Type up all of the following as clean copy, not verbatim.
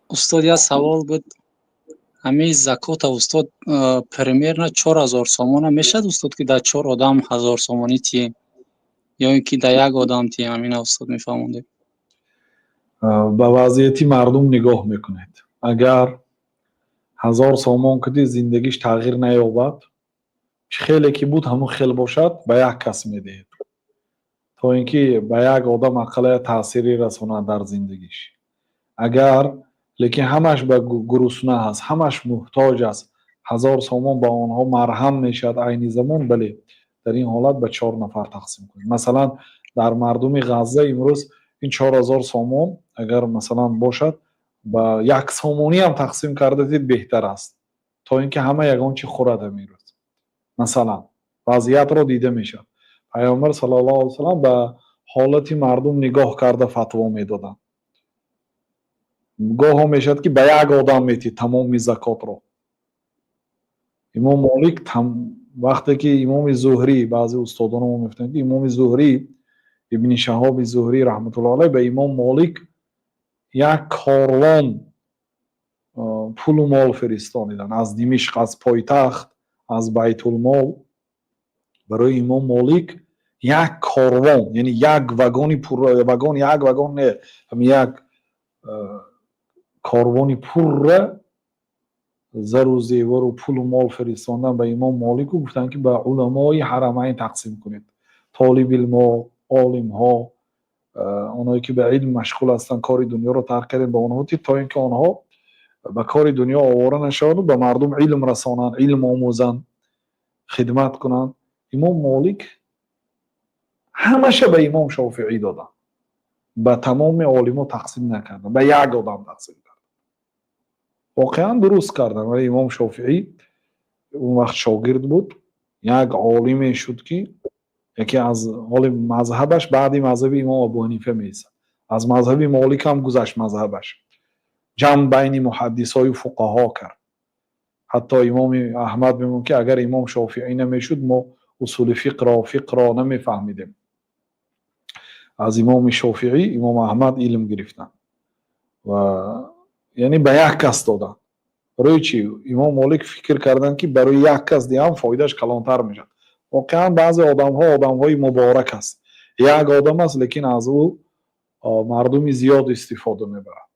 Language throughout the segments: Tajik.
Устод, як савол буд. Ҳамин закота, устод, примерно 4000 сомона мешавад, устод, ки дар чор одам 1000 сомонӣ тием ё ин ки дар як одам тием? Ҳамина, устод, мефаҳмондед. Ба вазъияти мардум нигоҳ мекунед. Агар 1000 сомон куди, зиндагиш тағйир наёбад, чӣ хеле ки буд, ҳамон хел бошад, ба як кас медиҳед, то ин ки ба як одам ақаллая таъсире расонад дар зиндагиш. Агар лекин ҳамаш ба гурусна аст, ҳамаш муҳтоҷ аст, 1000 сомон ба онҳо марҳам мешавад айни замон, бале, дар ин ҳолат ба чор нафар тақсим кунед. Масалан, дар мардуми Ғазза имрӯз ин 4000 сомон агар, масалан, бошад, ба як сомониам тақсим карда дид, беҳтар аст, то ин ки ҳама ягон чи хӯрад ҳамин рӯз. Масалан, вазъиятро дида мешавад. Паёмбар саллаллоҳу алайҳи васаллам ба ҳолати мардум нигоҳ карда фатво медоданд. Гоҳо мешавад, ки ба як одам метиҳд тамоми закотро. Имом Молик, вақте ки имоми Зуҳрӣ, баъзе устодоно мо мегуфтанд, ки имоми Зуҳрӣ, Ибни Шаҳоби Зуҳрӣ раҳматуллоҳ алайҳ, ба имом Молик як корвон пулу мол фиристониданд аз Димишқ, аз пойтахт, аз байтулмол. Барои имом Молик як корвон, яъне як вагони пурра, вагон, як вагон не, як корвони пурра зару зевару пулу мол фиристондан ба имом Молику гуфтанд, ки ба уламои ҳарамайн тақсим кунед, толибилмо, олимҳо, оное ки ба илм машғул ҳастанд, кори дунёро тарк кардем, ба онҳо тид, то ин ки онҳо ба кори дунё овора нашаванду ба мардум илм расонанд, илм омӯзанд, хидмат кунанд. Имом Молик ҳамаша ба имом Шофиӣ доданд, ба тамоми олимо тақсим накарданд, ба як одам тақсим карданд. Воқеан дуруст карданд. Вале имом Шофиӣ он вақт шогирд буд, як олиме шуд, ки яке аз оли мазҳабаш баъди мазҳаби имом Абу Ҳанифа меистад, аз мазҳаби Молик ҳам гузашт мазҳабаш, ҷамъ байни муҳаддисою фуқаҳо кард. Ҳатто имоми Аҳмад мегӯяд, ки агар имом Шофиӣ намешуд, мо усули фиқро, фиқро намефаҳмидем. Аз имоми Шофиӣ имом Аҳмад илм гирифтанд ва яъне ба як кас доданд. Барои чӣ? Имом Молик фикр карданд, ки барои як кас диҳам, фоидааш калонтар мешавад. Воқеан, баъзе одамҳо одамҳои муборак аст. Як одам аст, лекин аз ӯ мардуми зиёд истифода мебарад.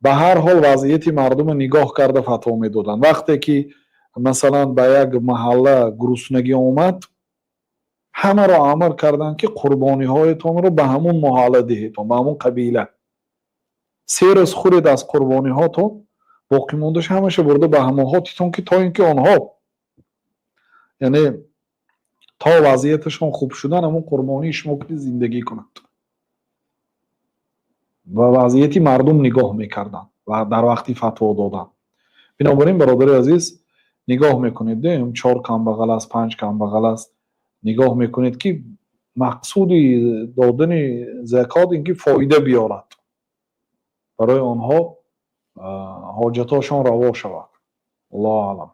Ба ҳар ҳол, вазъияти мардумро нигоҳ карда фатво медоданд. Вақте ки, масалан, ба як маҳалла гуруснагӣ омад, ҳамаро амр карданд, ки қурбониҳоятонро ба ҳамун маҳалла диҳедон, ба ҳамун қабила. 3 рӯз хӯред аз қурбониҳотон, боқимондааш ҳамаша бурда ба ҳамонҳо титон, ки то ин ки онҳо, яъне то вазъияташон хуб шудан, ҳамун қурбонии шумо ки зиндагӣ кунанд. Ва вазъияти мардум нигоҳ мекарданд ва дар вақти фатво додан. Бинобар ин, бародари азиз, нигоҳ мекунед, чор камбағал аст, панҷ камбағал аст, нигоҳ мекунед, ки мақсуди додани закот ин ки фоида биёрад, барои онҳо ҳоҷатҳошон раво шавад. Аллоҳу аълам.